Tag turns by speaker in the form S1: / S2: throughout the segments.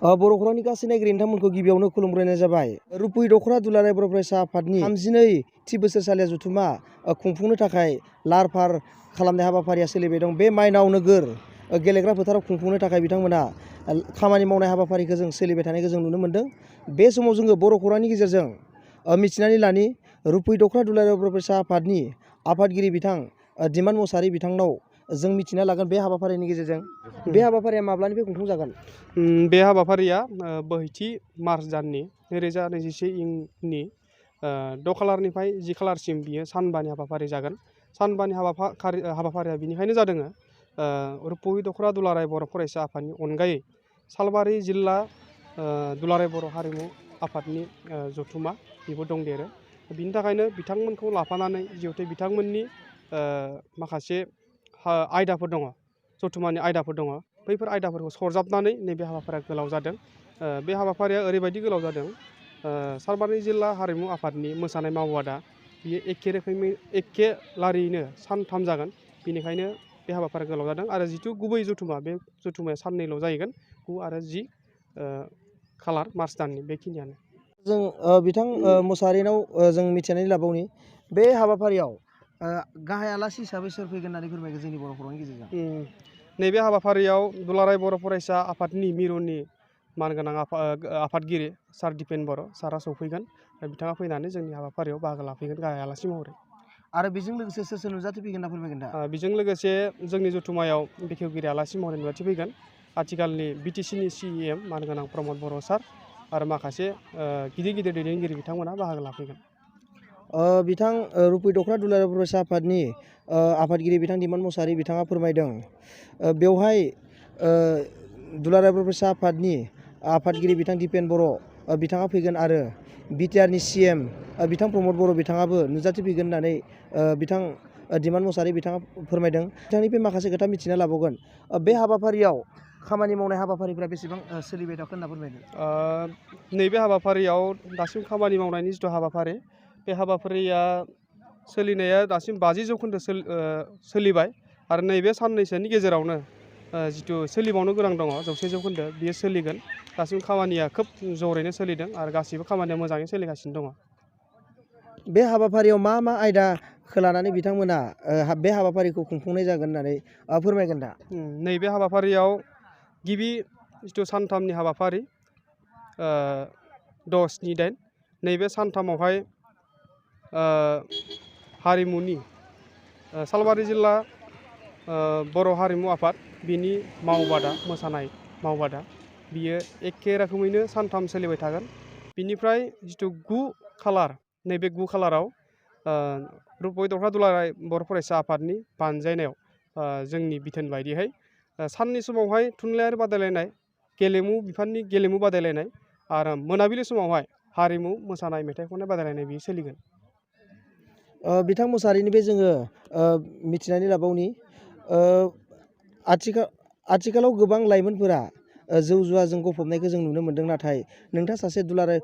S1: बर' खौरांनि गासै नायगिरि नोंथांमोनखौ गिबियावनो खुलुमग्रोनाय जाबाय। रुपुय दख'रा दुलाराय बर' फरायसा आफादनि 32थि बोसोरसालिया जथुमा खुंफुंनो थाखाय लाहार फाहार खालामनाय हाबाफारिया सोलिबाय दं। बे माइनाव नोगोर गेलेग्रा फोथाराव खुंफुंनो थाखाय बिथांमोना खामानि मावनाय हाबाफारिखौ जों सोलिबाय थानायखौ जों नुनो मोन्दों। बे समाव जोङो बर' खौरांनि गेजेरजों मिथिनानै लानि रुपुय दख'रा दुलाराय बर' फरायसा आफादनि आफादगिरि बिथां दिमान मुसाहारि बिथांनाव जों मिथिना लागोन बे हाबाफारिनि गेजेरजों। बे हाबाफारिया माब्लानिफ्राय खुंफुं जागोन?
S2: बे हाबाफारिया 2 मार्च दाननि 2021 इंनि 6 खालारनिफ्राय 10 खालारसिम बियो सानबानि हाबाफारि जागोन। सानबानि हाबाफारिया बिनिखायनो जादों रुपुय दख'रा दुलाराय बर' फरायसा आफादनि अनगायै सालबारि जिल्ला दुलाराय बर' हारिमु आफादनि जथुमा बेबो दंदेरो। बिनि थाखायनो बिथांमोनखौ लाफानानै जिहेथु बिथांमोननि माखासे आयदाफोर दङ, जथुमानि आयदाफोर दङ, बैफोर आयदाफोरखौ सरजाबनानै नैबे हाबाफारिया गोलाव जादों। बे हाबाफारिया ओरैबायदि गोलाव जादों, सालबारि जिल्ला हारिमु आफादनि मोसानाय मावबादा बियो एखे रोखोमै एखे लारियैनो सानथाम जागोन। बेनिखायनो बे हाबाफारिया गोलाव जादों आरो जिथु गुबै जथुमा, बे जथुमाया साननैल' जाहैगोन, 9 आरो 10 खालार मार्च दाननि, बेखिनियानो।
S1: जों बिथां मुसाहारिनाव जों मिथिनानै लाबावनि बे हाबाफारियाव गाहाय आलासि हिसाबै सोर फैगोन होननानै फोरमायगोन जोंनि बर' खौरांनि गेजेरजों?
S2: नैबे हाबाफारियाव दुलाराय बर' फरायसा आफादनि मिरुनि मानगोनां आफादगिरि सार दिपेन बर' सारा सौफैगोन। बिथाङा फैनानै जोंनि हाबाफारियाव बाहागो लाफैगोन गाहाय आलासि महरै।
S1: आरो बेजों लोगोसे सोर सोर नुजाथिफैगोन होनना फोरमायगोन दा?
S2: बेजों लोगोसे जोंनि जथुमायाव बेखेवगिरि आलासि महरै नुजाथिफैगोन आथिखालनि BTCनि CEM मानगोनां प्रमद बर' सार आरो माखासे गिदिर गिदिर दैदेनगिरि बिथांमोना बाहागो लाफैगोन।
S1: बिथां रुपुय दख'रा दुलाराय बर' फरायसा आफादनि आफादगिरि बिथां दिमान मुसाहारि बिथाङा फोरमायदों बेवहाय दुलाराय बर' फरायसा आफादनि आफादगिरि बिथां दिपेन बर' बिथाङा फैगोन आरो BTRनि CM बिथां प्रमद बर' बिथाङाबो नुजाथिफैगोन होननानै बिथां दिमान मुसाहारि बिथाङा फोरमायदों। बिथांनिफ्राय माखासे खोथा मिथिना लाबावगोन। बे हाबाफारियाव खामानि मावनाय हाबाफारिफ्रा बेसेबां सोलिबाय दं होनना फोरमायदों?
S2: नैबे हाबाफारियाव दासिम खामानि मावनायनि जिथु हाबाफारि, बे हाबाफारिया सोलिनाया दासिम 50% सोलिबाय आरो नैबे साननैसोनि गेजेरावनो जिथु सोलिबावनो गोनां दङ 100%, बियो सोलिगोन। दासिम खामानिया खोब जरैनो सोलिदों आरो गासिबो खामानिया मोजाङै सोलिगासिनो दङ।
S1: बे हाबाफारियाव मा मा आयदाखौ लानानै बिथांमोना बे हाबाफारिखौ खुंफुंनाय जागोन होननानै फोरमायगोन दा?
S2: नैबे हाबाफारियाव गिबि जिथु सानथामनि हाबाफारि 6, 7, 8 नैबे सानथामावहाय हारिमुनि सालबारि जिल्ला बर' हारिमु आफाद बिनि मावबादा, मोसानाय मावबादा, बियो एखे रोखोमैनो सानथाम सोलिबाय थागोन। बिनिफ्राय जिथु 9 खालार, नैबे 9 खालाराव रुपुय दख'रा दुलाराय बर' फरायसा आफादनि बानजायनायाव जोंनि बिथोन बायदिहाय साननि समावहाय थुनलाइयारि बादायलायनाय, गेलेमु बिफाननि गेलेमु बादायलायनाय आरो मोनाबिलि समावहाय हारिमु मोसानाय मेथाइ खननाय बादायलायनाय बियो सोलिगोन।
S1: बिथां मुसाहारिनिफ्राय जोङो मिथिनानै लाबावनि आथिखालाव गोबां लाइमोनफोरा जौ जुवाजों गफबनायखौ जों नुनो मोन्दों। नाथाय नोंथाङा सासे दुलाराय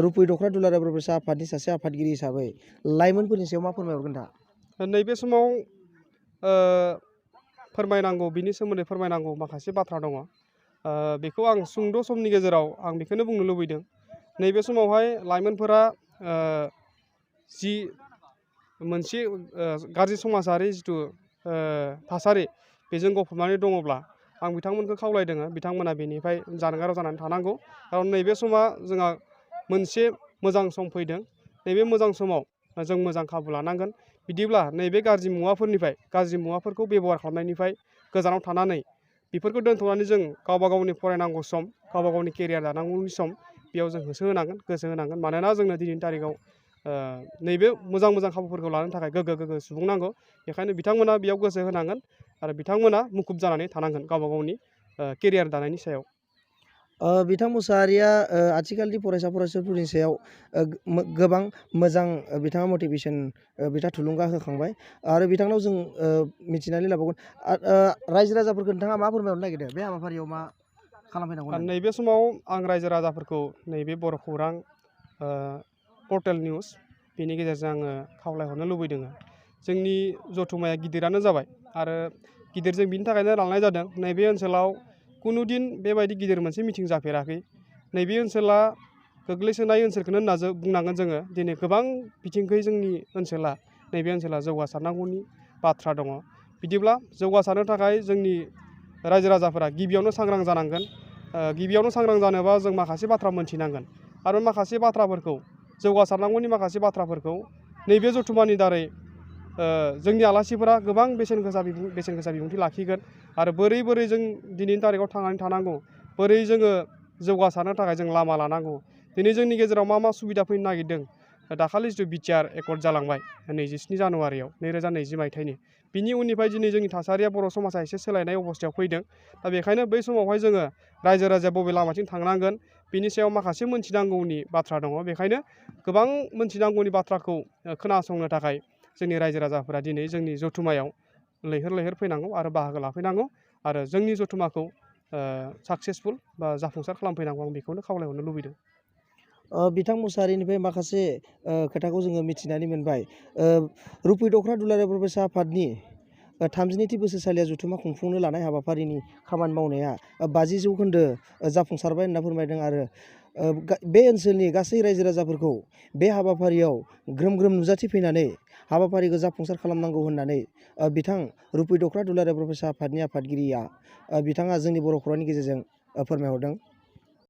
S1: रुपुय दख'रा दुलाराय बर' फरायसा आफादनि सासे आफादगिरि हिसाबै लाइमोनफोरनि सायाव मा फोरमायहरगोन दा?
S2: नैबे समाव फोरमायनांगौ, बिनि सोमोन्दै फोरमायनांगौ माखासे बाथ्रा दङ। बेखौ आं सुंद' समनि गेजेराव आं बेखौनो बुंनो लुबैदों। नैबे समावहाय लाइमोनफोरा जि मोनसे गाज्रि समाजारि जिथु थासारि बेजों गफबनानै दङब्ला आं बिथांमोनखौ खावलायदों बिथांमोना बेनिफ्राय जानगाराव जानानै थानांगौ। खारन नैबे समा जोंहा मोनसे मोजां सम फैदों। नैबे मोजां समाव जों मोजां खाबु लानांगोन। बिदिब्ला नैबे गाज्रि मुवाफोरखौ बेब'हार खालामनायनिफ्राय गोजानाव थानानै बेफोरखौ दोनथ'नानै जों गावबा गावनि फरायनांगौ सम, गावबा गावनि केरियार दानांगौनि सम, बेयाव जों गोसो होनांगोन। मानोना जोंनो दिनैनि तारिखाव नैबे मोजां खाबुफोरखौ लानो थाखाय गोग्गो सुबुं नांगौ। बेखायनो बिथांमोना बेयाव गोसो होनांगोन आरो बिथांमोना मुखुब जानानै थानांगोन गावबा गावनि केरियार दानायनि सायाव।
S1: बिथां मुसाहारिया आथिखालनि फरायसा फरायसुलिफोरनि सायाव गोबां मोजां बिथाङा मटिभेसन बिथाङा थुलुंगा होखांबाय आरो बिथांनाव जों मिथिनानै लाबावगोन रायजो राजाफोरखौ नोंथाङा मा फोरमायहरनो नागिरदों बे हाबाफारियाव मा खालामफैनांगौ?
S2: नैबे समाव आं रायजो राजाफोरखौ नैबे बर' खौरां पर्टेल निउस बेनि गेजेरजों आङो खावलायहरनो लुबैदों। जोंनि जथुमाया गिदिरानो जाबाय आरो गिदिरजों बिनि थाखायनो लानाय जादों। नैबे ओनसोलाव कुनु दिन बेबायदि गिदिर मोनसे मिथिं जाफेराखै। नैबे ओनसोला गोग्लैसोनाय ओनसोलखौनो होनना बुंनांगोन जोङो। दिनै गोबां बिथिंखै जोंनि ओनसोला नैबे ओनसोला जौगासारनांगौनि बाथ्रा दङ। बिदिब्ला जौगासारनो थाखाय जोंनि रायजो राजाफोरा गिबियावनो सांग्रां जानांगोन। गिबियावनो सांग्रां जानोबा जों माखासे बाथ्रा मोनथिनांगोन आरो माखासे बाथ्राफोरखौ जौगासारनांगौनि माखासे बाथ्राफोरखौ नैबे जथुम्मानि दारै जोंनि आलासिफोरा गोबां बेसेन गोसा बिबुंथि लाखिगोन आरो बोरै जों दिनैनि तारिखाव थांनानै थानांगौ, बोरै जोङो जौगासारनो थाखाय जों लामा लानांगौ, दिनै जोंनि गेजेराव मा मा सुबिदा फैनो नागिरदों। दाखालि जिथु बिटिआर एकर्ड जालांबाय 27 जानुवारियाव 2020 मायथाइनि, बिनि उननिफ्राय दिनै जोंनि थासारिया बर' समाजा एसे सोलायनाय अबस्थायाव फैदों। दा बेखायनो बै समावहाय जोङो रायजो राजाया बबे लामाथिं थांनांगोन बिनि सायाव माखासे मोनथिनांगौनि बाथ्रा दङ। बेखायनो गोबां मोनथिनांगौनि बाथ्राखौ खोनासंनो थाखाय जोंनि रायजो राजाफोरा दिनै जोंनि जथुम्मायाव लैहोर फैनांगौ आरो बाहागो लाफैनांगौ आरो जोंनि जथुम्माखौ साक्सेसफुल बा जाफुंसार खालामफैनांगौ, आं बेखौनो खावलायहरनो लुबैदों।
S1: बिथां मुसाहारिनिफ्राय माखासे खोथाखौ जोङो मिथिनानै मोनबाय। रुपै दख'र दुलाराय बर' फरायसा आफादनि 32थि बोसोरसालिया जथुम्मा खुंफुंनो लानाय हाबाफारिनि खामानि मावनाया 50% जाफुंसारबाय होनना फोरमायदों आरो बे ओनसोलनि गासै रायजो राजाफोरखौ बे हाबाफारियाव ग्रोम नुजाथिफैनानै हाबाफारिखौ जाफुंसार खालामनांगौ होननानै बिथां रुपै दख'र दुलाराय बर' फरायसा आफादनि आफादगिरिया बिथाङा जोंनि बर' खौरांनि गेजेरजों फोरमायहरदों।